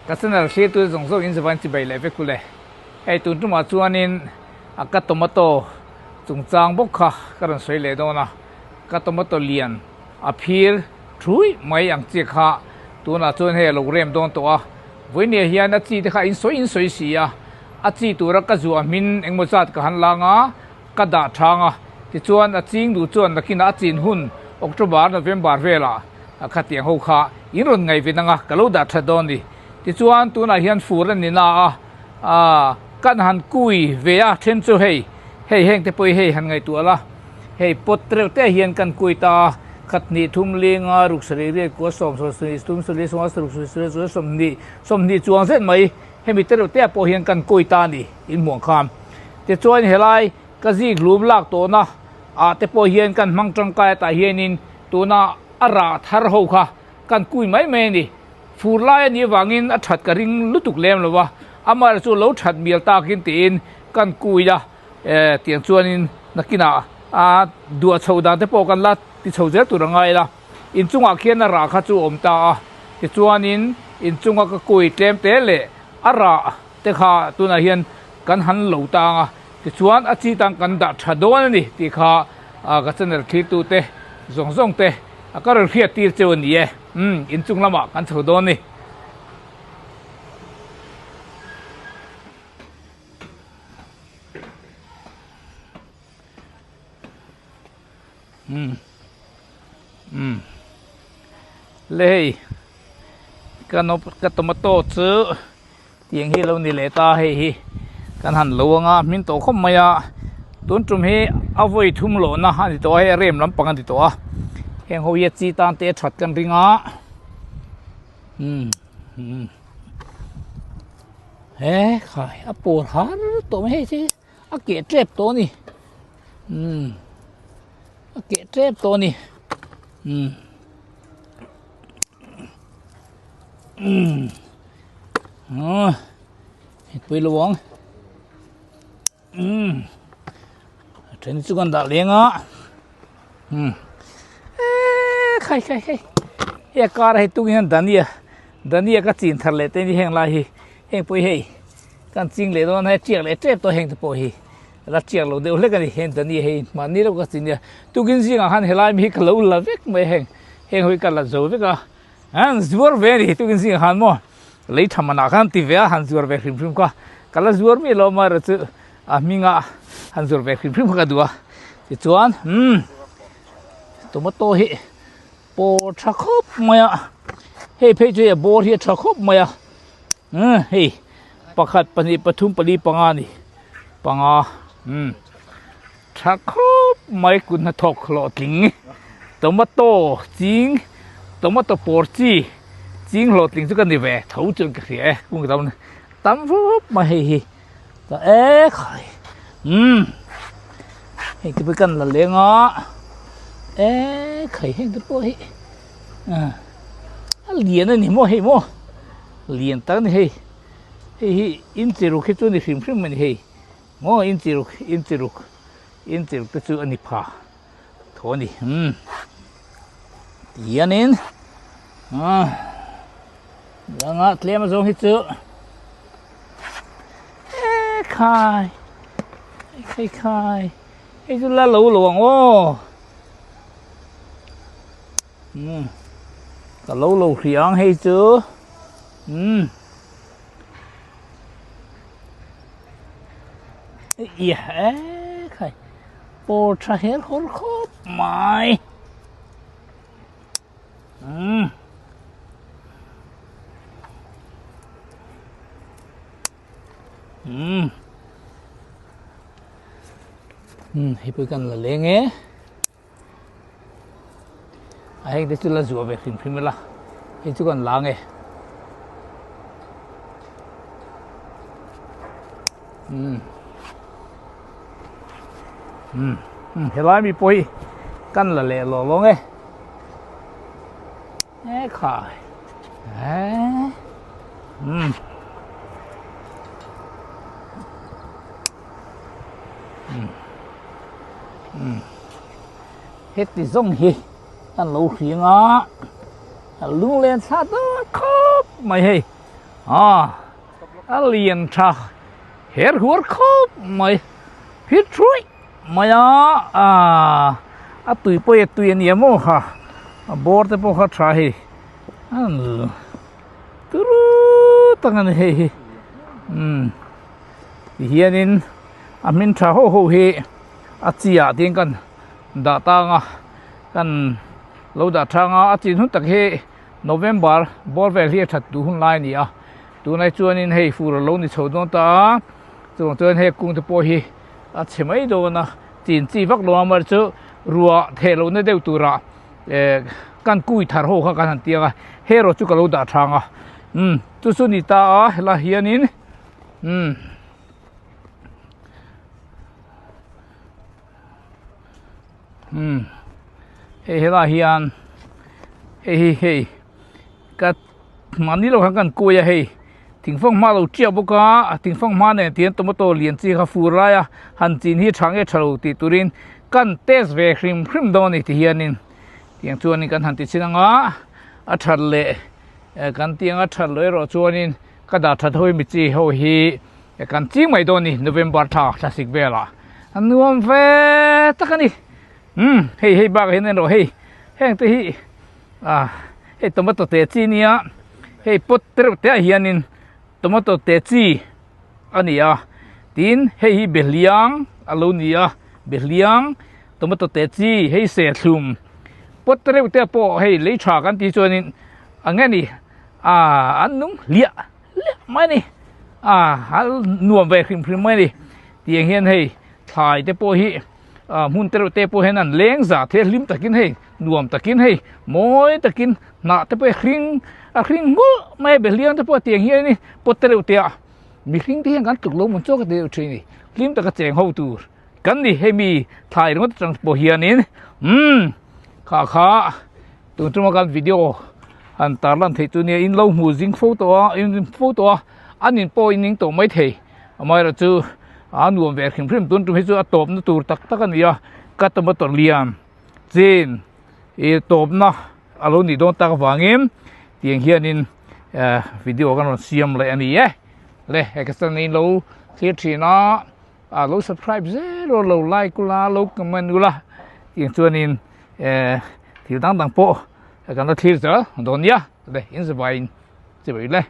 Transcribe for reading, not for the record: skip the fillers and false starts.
Ka channel thlir tu zawng zawng in zavan chibai leh vek ule. Hei tun tumah chuanin a ka tomato chungchang bawk kha ka rawn sawi leh dawn a, ka tomato lian a phir thui mai ang chi kha tunah chuan hei a lo rem dawn tawh a, vawinia hian a chi te kha in sawi in sawi si a, a chi tura ka zuah hmin engmaw zat ka han lang a, ka dah thang a, tichuan a ching duh chuan nakinah a chin hun October, November velah a khatiang ho kha in rawn ngaih ve nang a, ka lo dah that dawn ni. Tichuan tunah hian fur a ni na a, aaa kan han kui ve a then chu hei, hei heng te pawh hi hei han ngaihtuah la, hei pot reuh te hian kan kui ta a, khat hnih thum linga ruk sarih riat kua sawm sawm sarih thum sarih sawm saruk sarih sarih chuan sawmhnih sawmhnih chuang zet mai hemi te reuh te ah pawh hian kan kui ta a ni in hmuh ang khan. Tichuan helai ka zik lum lak tawhna ah te pawh hian kan hmang tangkai atah hianin tuna a rah thar ho kha kan kui mai mai a ni. Fur lai a nih avangin a that ka ring lutuk lem lo va, amaherawh chu lo that mial takin tiin kan kui a, eh tiang chuanin nakinah a duah chho dan te pawh kan la ti chho zel tur a ngai la. Inchungah khian a rah kha chu a awm ta a, tichuanin inchunga ka kui tlem te leh a rah te kha tunah hian kan han lo tang a, tichuan a chi tan kan dah tha dawn a ni tih kha ka channel thlirtute zawng zawng te ka rawn hriat tir cheu a ni e. Umm inchung lamah kan chho dawn a ni. Umm umm le hei ka ka tomato chu tiang hi lo ni leh ta hei hi kan han lo anga hmin tawh khawp mai a tun tum hi a vawi thum lohna a ni tawh a hei a rem lampang a ni tawh a heng ho hi a chi tan te a that kan ring a umm umm he khai a pawr har tawh mai hei chu. A keh tep tawh a ni umm a keh tep tawh a ni umm umm aw hei pui lo ang umm a then chu kan dah leng a umm eee khai khai khai hei a kar a hei tung hian dania dania ka chin thar leh te ni heng lai hi heng pawh hi hei. Kan ching leh dawn a tiak leh tep tawh heng te pawh hi la tiak lo deuh hlek a ni heng Dani hei mahni reuh ka chi nia tukin zingah khan helai mi hi ka lo la vek mai heng heng ho hi ka la zo vek a an zuar ve a ni tukin zingah khan maw lei tha manah khan ti ve a han zuar ve hrim hrim kha ka la zuar mi lo amaherawh chu a hminga han zuar ve hrim hrim kha ka duh a tichuan umm tomato hi pawr tha khawp mai a hei phei chu hei a bawr hi a tha khawp mai a. Umm hei pakhat pahnih pathum pali panga a ni panga umm tha khawp mai kut hnathawk hlawhtling tomato ching tomato pawr chi ching hlawhtling chu ka ni ve tho chuan ka hria e kung tam tam vawp mai hei hi ta e khai umm hei te pawh hi kan la leng a e khai heng te pawh hi. A lian a ni maw hei maw lian tak a ni hei hei hi inchi ruk hi chu a ni hrim hrim a ni hei maw inchi ruk inchi ruk inchi ruk te chu a ni pha tho a ni umm tihianin ah danga tlem a zawng hi chu e khai khai khai hei chu la lo lo ang aw. Umm ka lo lo hria ang hei chu umm ia e khai pawr tha her hawr khawp mai umm umm umm hei pawh hi kan la leng e. A heng te chu la zuah ve hrim hrim ila hei chu kan la nge umm umm umm helai mi pawh hi kan la leh lawh lawng e e khai e umm Heti zawng hi an lo hring a, a lunglen thla dawn khawp mai hei. A a lian tha her huar khawp mai phir thuai mai a ah a tui pawh hi a tui a nia maw kha a bawr te pawh kha tha hei turu tak a ni hei hi umm tihianin a hmin tha ho ho hi a chi ah te hian kan dah tang a kan lo dah thang a a chin hun tak hi. November bawr vel hi a that duh hun lai a ni a, tunah chuanin hei fur a lo ni chho dawn ta a, chuvang chuan hei kung te pawh hi a chhe mai dawn a, chin chi vak lo a chu ruah theh lohna deuh turah eh kan kui thar ho kha kan han tiang a, hei erawh chu ka lo dah thang a, umm chu chu ni ta a helaiah hianin umm. Umm hei helaiah hian hei hi hei ka mahni lo khan kan kuai a hei thingfang hma lo chiah bawk a thingfang hma nen tihian tomato lian chi kha fur lai a han chin hi tha nge tha lo tih turin kan test ve hrim hrim dawn a ni ti hianin tiang chuanin kan han ti chhin ang a a that leh kan tih ang a that loh erawh chuanin ka dah that ho hi mi chi ho hi. Kan ching mai dawn ni November tha thlasik velah a nuam ve tak a ni. Umm hei hei bakah hian en rawh hei heng te hi ah hei tomato te chi nia hei pot te reuh te ah hianin tomato te chi a ni a tin hei hi behliang a lo ni a behliang tomato te chi hei serthlum pot te reuh te ah pawh hei lei tha kan tih chuanin a nge ni ah an nung hliah. Hliah mai a ni ah a nuam ve hrim hrim mai a ni tiang hian hei thlai te pawh hi ah hmun te reuh te pawh hian an leng zah thei a hlim takin hei nuam takin hei mawi takin hnah te pawh hi hring a hring nghulh mai a behliang te pawh tiang hian in pot te reuh te ah mihring te hian kan tluk lo mawn chawk a ti deuh thin a ni hlim taka cheng ho tur kan ni hei mi thlai ringawt atang pawh hianin umm kha kha. Tun tuma kan video han tarlan theih chu nia in lo hmu zing fo tawh a in fo tawh a an in pawh in ning tawh mai thei amaherawh chu a nuam ve hrim hrim tun tum hi chu a tawpna tur tak tak a ni a ka tomato lian chin ih tawpna a lo nih dawn tak avangin tiang hianin eh video kan rawn siam leh a ni e le hei ka channel in lo thlir thin a a lo subscribe zel rawh lo like ula lo comment ula tiang chuanin eh thil dang dang pawh kan la thlir zel dawn nia le in zavaiin chibai le.